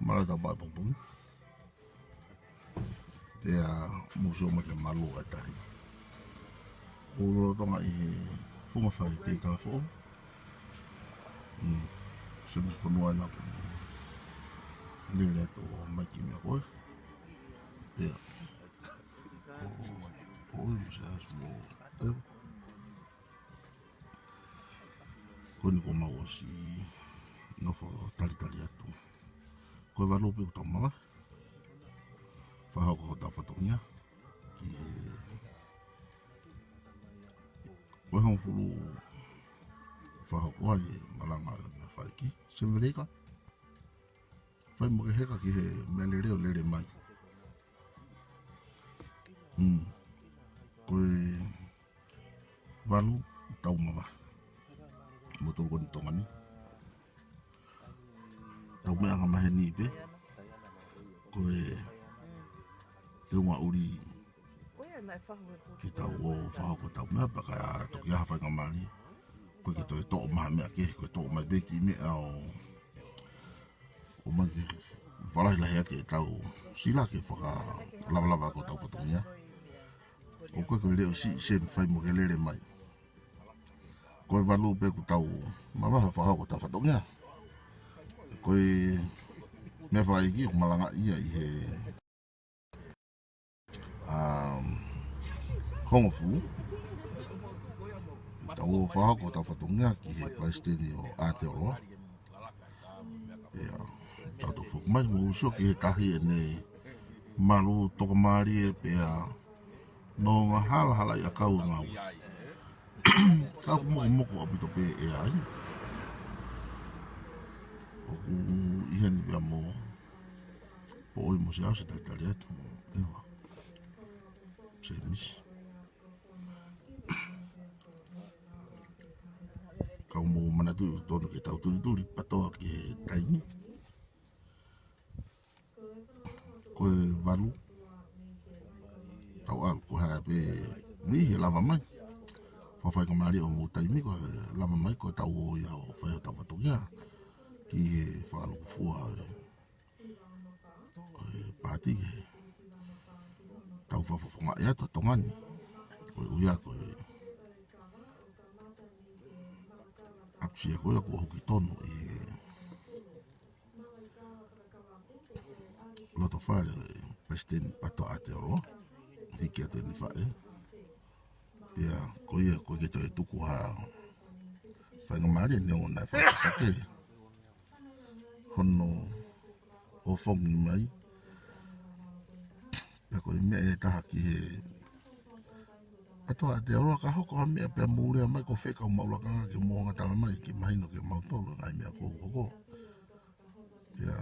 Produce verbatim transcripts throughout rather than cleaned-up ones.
Mālō e tau maʻu pongipongi. Pea mou sio mai ki he malu ʻa e tahi. Ko e lolotonga ʻi he funga fai tei tala foʻou. Mm. Sio mai ki he fonua ʻena ko eni. Lele atu ʻo ʻomai ki meʻa ko ē. Pea ko, ko e mo se asu mo. Ē. Ko eni kuo mau ʻosi nofo talitali atu. Ko e valu pē ʻoku tau mavahe. Fakahoko hotau fatongia. Ki he, ko e hongofulu fakahoko ai e malanga ʻa e meʻa fai ki Seveleka. Fai mo ke heka ki he meʻa lele ʻo lele mai. Mm. Ko e valu tau mavahe. Mo tolu ko eni Tonga ni. Tau meʻa anga maheni pē. Ko e teunga ʻuli ke tau ō fakahoko tau meʻa pea ka toki ʻi ai ha faingamālie. Ko e ke toe toʻo mai ha meʻa kehe, ko e toʻo mai pē kiʻi meʻa ʻo ʻomai ke fakalahilahi ʻaki ʻetau sila ke fakalavalava ʻaki hotau fatongia. ʻOku ʻikai ko e leʻo siʻi se fai mo ke lele mai. Ko e valu pē ʻoku tau mavahe fakahoko hotau fatongia. Ko e meʻa fakaʻeiki ʻoku malangaʻi ia ʻi he um, hongofulu. Tau ō fakahoko hotau fatongia ki he palesiteni ʻo Aotearoa. Pea tau toki foki mai, mou sio ki he tahi ʻene malu tokamālie pea nonga halahalaʻi ʻakau ngau. Ka ʻoku mokomoko ʻaupito pē ʻe ai. ʻOku ʻi heni pea mo Poʻoi mo se asu talitali atu. ʻEva. Semisi. Kau mou manatuʻi ʻoku totonu ke tau tulituli PATOA ki he taimi. Ko e valu. Tau ʻalu ko e hā pē ʻe niʻihi ʻe lava mai. Fakafaingamālie ʻo mou taimi ko e lava mai ko e tau ō ia ʻo fai hotau fatongia. Ki he fakalūkufua ʻe ʻo e paati ke tau fakafofongaʻi atu ʻa Tonga ni. Ko e ʻuhinga ko e ʻapisia ko ia kuo hoko tonu ʻi he loto fale ʻo e Palesiteni PATOA Aotearoa, hiki atu ʻene faʻē. Pea ko ia ko e ke toe tuku ha faingamālie neongo naʻe fakapapauʻi hono ʻofongi mai. Pea ko e meʻa ʻe taha ki he PATOA Aotearoa ka hoko ha meʻa pea mou lea mai ko fē kau maʻu lakanga ke mou hanga tala mai ke mahino ke mautolu ngaahi meʻa ko ē ʻoku hoko. Pea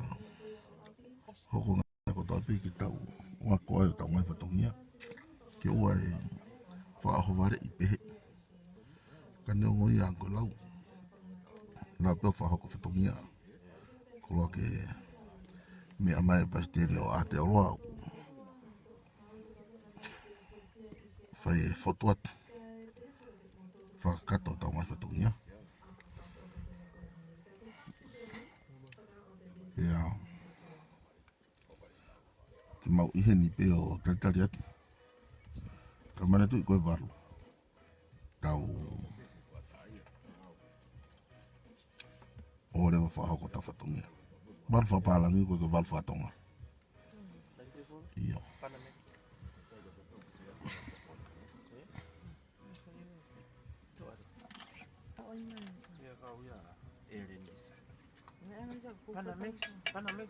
hoko ngaahi meʻa kotoa pē ke tau ʻoatu ai ʻetau ngaahi fatongia. Ke ʻoua ʻe fakaʻohovaleʻi pehē. Ka neongo ia ko e lau. Lau pē ʻo fakahoko fatongia. Koloa ke meʻa mai e Palesiteni ʻo Aotearoa. Fai e fotu atu. Fakakakato ʻetau ngaahi fatongia. Ia. Te mau ʻi heni pē ʻo talitali atu. Ka manatuʻi ko e valu. Tau ō leva fakahoko hotau fatongia. Valu fakapālangi ko e valu fakatonga. ʻIo. Panamex, Panamex.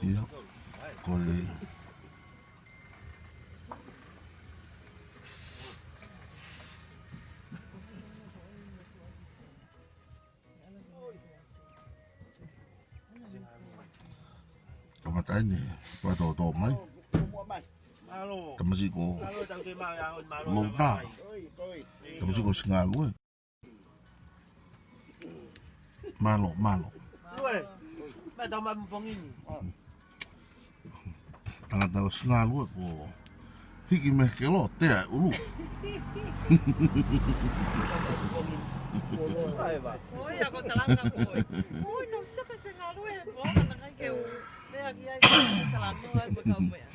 ʻIo. Ko e Kamata eni, fakatōtō mai. Tamasiʻi ko Lota. Tamasiʻi ko Singalue. Mālō, mālō. Tangata ʻo Singalue ko hiki mei he kelo, tea e ʻulu. Ko ia ko e talanga ko ē. Oi, naʻe saka se ngalo e ko ana kai ke u. Meʻa ki ai ke talanoa ai mo kau meʻa.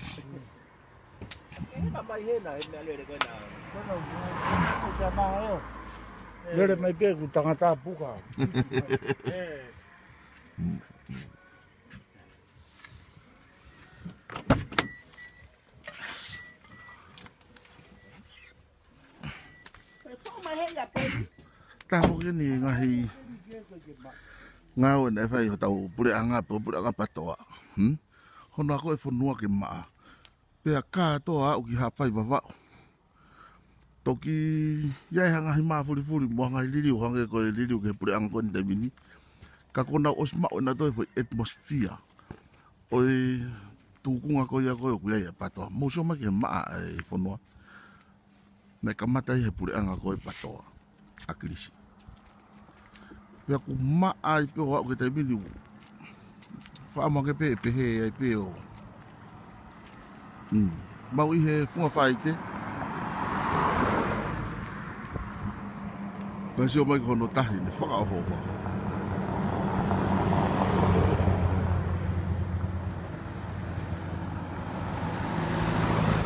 Lele mai pē ʻeku tangata puka. Tapu ki he ngaahi ngāue naʻe fai ʻe hotau puleʻanga pe ko e puleʻanga PATOA. Hmm? Hono ako e fonua ke maʻa. Pea kātoa aʻu ki Haʻapai, Vavaʻu. Toki ʻi ai ha ngaahi māfulifuli mo ha ngaahi liliu, hangē ko e liliu ki he puleʻanga ko eni he taimi ni. Ka kuo nau ʻosi maʻu ʻenautolu e foʻi atmosphere ʻo e tūkunga ko ia ko ē ʻoku ʻi ai ʻa e PATOA. Mou sio mai ki he maʻa ʻa e fonua. Naʻe kamata ʻi he puleʻanga ko ē PATOA, ʻAkilisi. Pea ʻoku maʻa ai pē ʻo aʻu ki he taimi ni. Faʻa mou ke pehē, pehē ai pē ʻo. Mm. Mau ʻi he funga faite. Pea sio mai ki hono tahi naʻe fakaʻofoʻofa.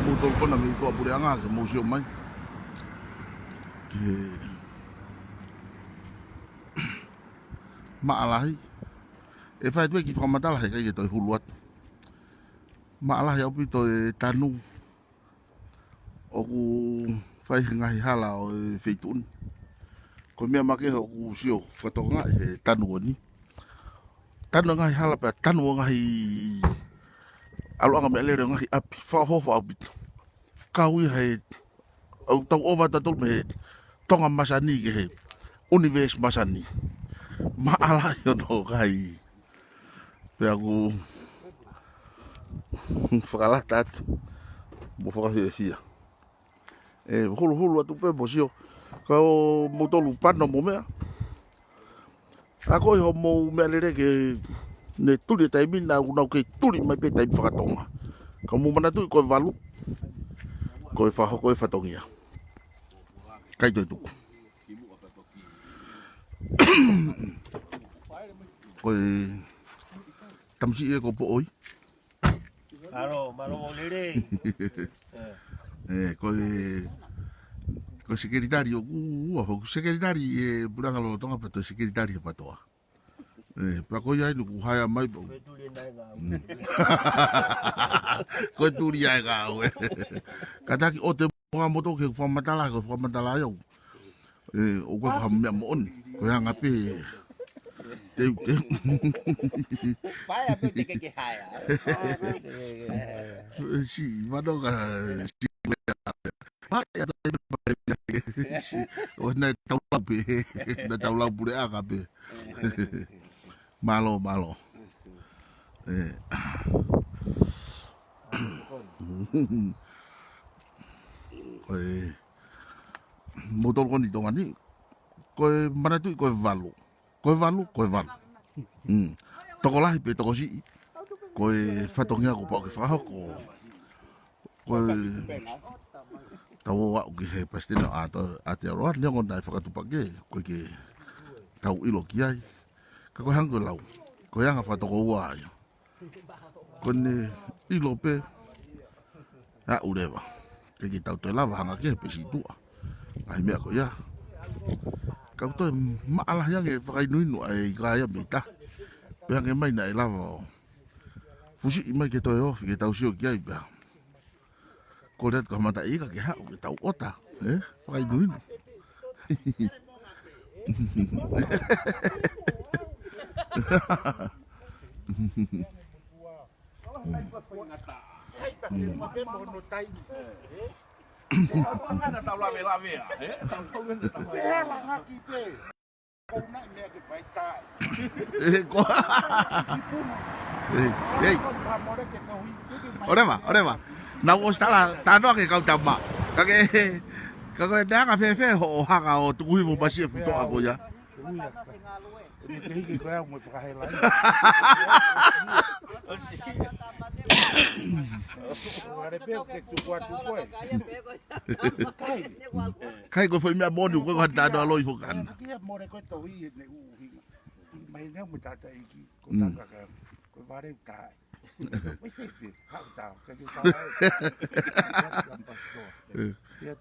Mou tokoni mei tuʻa puleʻanga ke mou sio mai ki he maʻa lahi. ʻE fai atu e kiʻi fakamatala he ʻikai ke toe hulu atu. Maʻa lahi ʻaupito e tanu ʻoku fai he ngaahi hala ʻo e feituʻu ni. Ko e meʻa makehe ʻoku sio fakatokangaʻi he tanu ko eni. Tanu e ngaahi hala pea tanu e ngaahi ʻaluʻanga meʻalele ʻo e ngaahi ʻapi. Fakaʻofoʻofa ʻaupito. Kau ia he ʻoku tau ʻova tautolu mei he Tonga masani ki he ʻunivēsi masani. Maʻa lahi hono kai. Pea ʻoku fakalata atu mo fakahiahia. ʻE huluhulu atu pē mou sio. Ka ʻo moutolu pano mo meʻa. Ka ko e hoʻomou meʻalele ke ne tuli e taimi naʻa nau kei tuli mai pē taimi fakatonga. Ka mou manatuʻi ko e valu. Ko e fakahoko e fatongia. ʻIkai toe tuku. Ko e tamasiʻi ē ko Poʻoi. Mālō, mālō lelei. ʻE, ko e, ko e sekelitali ʻoku ua, ko e sekelitali ʻi he puleʻanga lolotonga pea toe sekelitali he PATOA. ʻE, pea ko ia inu ʻoku haea mai pē. Ko e tuli ʻa e ngāue. Ko e tuli ʻa e ngāue. Kātaki ʻoua te mou hanga moutolu ke fakamatala, ko e fakamatala ai au. ʻE, ʻoku ʻikai ko ha meʻa moʻoni. Ko e anga pē. Teuteu. Fai a pē te ke ke haea. Si, mano ka, si, fai a te, si, ʻo naʻe tau lau pē. Naʻe tau lau puleʻanga pē. Mālō, mālō. ʻE. Ko e, moutolu ko eni Tonga ni, ko e manatuʻi ko e valu. Ko e valu, ko e valu. Mm. Tokolahi pe tokosiʻi. Ko e fatongia kuo pau ke fakahoko. Ko e tau ō aʻu ki he palesiteni ʻo Aote-, Aotearoa, neongo naʻe fakatuʻupakē, ko e ke tau ʻilo ki ai. Ka ko e hanga ko e lau. Ko e anga fakatokoua ia. Ko ʻene ʻilo pē, aʻu leva. ʻIkai ke tau toe lava hanga ki he pesi tuʻa. ʻAi meʻa ko ia. Ka ʻoku toe maʻa lahi ange fakaʻinuʻinu ʻa e ika ia mei tahi. Pea hangē mai naʻe lava ʻo fusiʻi mai ke toe ofi ke tau sio ki ai pea. Ko le atu ka mata ika ke haʻu ke tau ʻota, ē? Fakaʻinuʻinu. ʻE, ko. ʻEi, ʻei. ʻOleva, ʻoleva. Naʻa ku ʻosi tala, talanoa ki he kau tama. Ka ke, ka ko e anga fēfē hoʻo hanga ʻo tukuhifo masiʻi e fuʻu toʻa ko ia. Ui, ʻe te hiki koe au mo e fakahela ia. Vale pē ke tuku atu koe. Kai. Kai ko e foʻi meʻa moʻoni, ko e hā e talanoa loi foki ʻana. Kia mole ko e tohi ʻene ʻuhinga. Mai neu mo tata iki, ko taka ka, ko e vale uta. Mai fēfē, haʻu tā, ka ke tā. ʻE,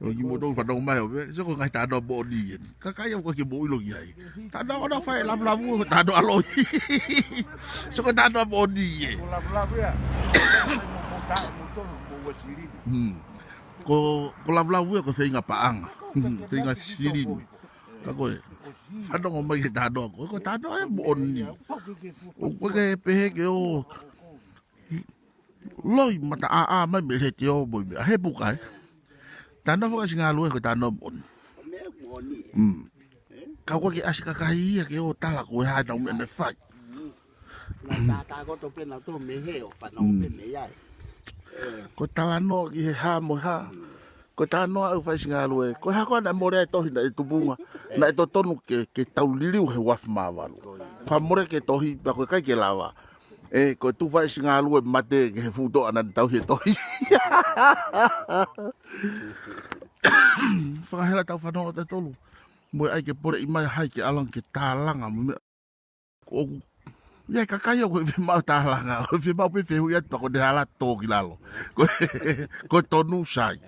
ʻo kimoutolu fanongo mai ʻo pehē, sio ko e ngaahi talanoa moʻoni eni. Kakai au ʻoku ʻikai ke mou ʻilo ki ai. Talanoa ʻoku nau fai lavulavu, talanoa loi. Sio ko e talanoa moʻoni ē. Ko lavulavu ia. Mo tā, mo tolu, mo ua silini. Hmm. Ko, ko lavulavu ia ko e feinga paʻanga. Hmm, feinga silini. Ka ko e, fanongo mai ki he talanoa ko ē, ko e talanoa ē moʻoni. ʻOku ʻikai ke pehē ke ō loi mata ʻāʻā mai mei he leitiō mo e meʻa he puka ē. Talanoa fakasingalue ko e talanoa moʻoni. Mm. Ka ʻoku ʻikai ke ʻasi kakai ia ke ō tala ko e hā ʻenau meʻa naʻe fai. Naʻa tātā koto pē naʻa tō mei he ʻo fanongo pē mei ai. Ko e talanoa ki he hā mo e hā. Ko e talanoa ʻoku fai singalue. Ko e hā koā naʻe mole ai e tohi naʻe tupunga. Naʻe totonu ke, ke tau liliu he uafu mā valu. Fakamole ke tohi, pea ko e ʻikai ke lava. ʻE, ko e tufa e singalue mate ke he futo ana tau he tohi. Fakahela tau fanongo tautolu. Mo e ʻai ke poleʻi mai hai ke ʻalu ange ke tālanga mo e meʻa. ʻOku ʻi ai e kakai ʻoku ʻikai ke fiemaʻu tālanga, ʻoku fiemaʻu pē fehuʻi atu pea ko ʻene hala tō ki lalo. Ko, ko e tonu sai.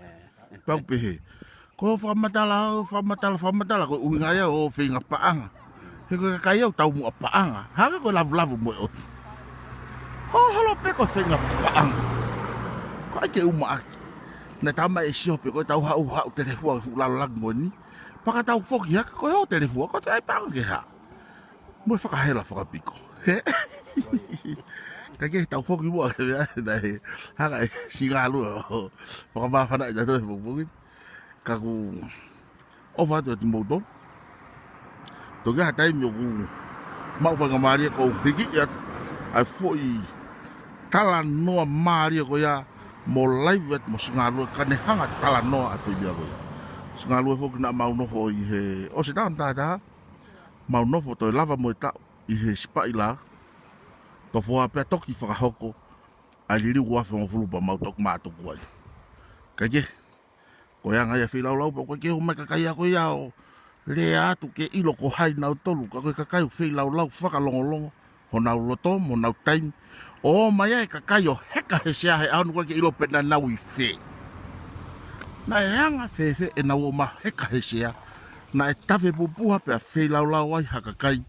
Pea u pehē. Ko e fakamatala, fakamatala, fakamatala, ko e ʻuhinga ia ʻo e feinga paʻanga. He ko e kakai ʻoku taumuʻa paʻanga. Hangē ko e lavulavu mo e ʻotu. Hoholo pē ko e feinga paʻanga. Ko e ʻai ke uma ʻaki. Naʻe tā mai ʻe Siope ko e tau haʻu, haʻu telefua ki he fuʻu lalolagi mo eni. Pea ka tau foki hake ko e ō telefua, ko e ʻai paʻanga ke hā. Mo e fakahela fakapiko. He? Ka ke tau foki muʻa ke mea, naʻe hanga ʻe singalue ʻo fakamāfanaʻi tautolu he pongipongi. Ka ʻoku ʻofa atu kiate kimoutolu. Toki ʻi ai ha taimi ʻoku maʻu faingamālie ke u hiki atu ʻa e foʻi talanoa mālie ko ia mo live atu mo singalue ka ne hanga talanoa ʻa e foʻi meʻa ko ia. Singalue foki naʻa mau nofo ʻi he ʻosi taʻu taha taha. Mau nofo toe lava mo e taʻu ʻi he sipaʻi lā. Tofoa pea toki fakahoko ʻa e liliu ua afe hongofulu pea mau toki mātuku ai. Kae kehe, ko e anga ia e feilaulau pea ko e ke ō mai kakai ia ko ia ʻo lea atu ke ʻilo ko hai nautolu ka ko e kakai ʻoku feilaulau fakalongolongo honau loto mo honau taimi. ʻO ō mai ai e kakai ʻo heka he sea he ʻaho ni ʻoku ʻikai ke ʻilo pe naʻa nau ʻi fē. Naʻe anga fēfē ʻenau ō mai heka he sea. Naʻe tafe pupuha pea feilaulau ai ha kakai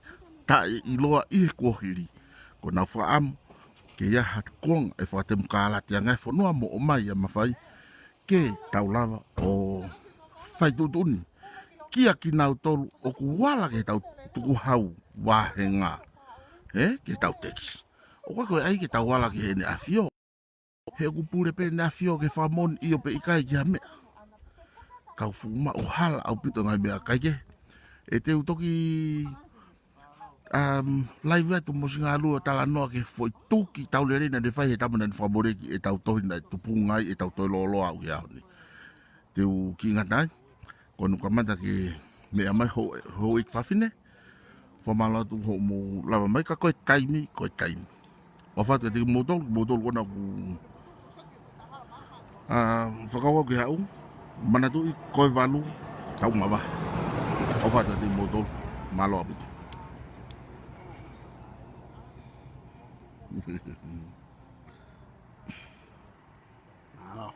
taʻeʻiloa ʻi he kuohili. Ko ʻenau fakaʻamu ke ʻi ai ha kuonga ʻe fakatemokalati ange ai e fonua mo ʻomai ʻa e mafai ke tau lava ʻo fai tuʻutuʻuni kia kinautolu ʻoku ala ke tau tukuhau vāhenga, ē, ke tau tekisi. ʻOku ʻikai ko e ʻai ke tau ala ki heʻene ʻafio. He ʻoku pule pē ʻene ʻafio ke fakamoʻoni ʻio pe ʻikai ki ha meʻa. Ka ʻoku fuʻu maʻu hala ʻaupito e ngaahi meʻa kae kehe. ʻE te u toki um, live atu mo singalue ʻo talanoa ki he foʻi tuki tau lelei naʻa ne fai he tama naʻa ne fakamoleki ʻetau tohi naʻe tupunga ai ʻetau toe lōloa au ki he ʻaho ni. Te u kiʻi ngata ai, ko ʻeku kamata ke meʻa mai ho, houʻeiki fafine, fakamālō atu hoʻomou lava mai ka ko e taimi, ko e taimi. ʻOfa atu kiate kimoutolu, kimoutolu ko ena ʻoku, ā, fakauau ke haʻu, manatuʻi ko e valu, tau mavahe. ʻOfa atu kiate kimoutolu, mālō ʻaupito. Mālō.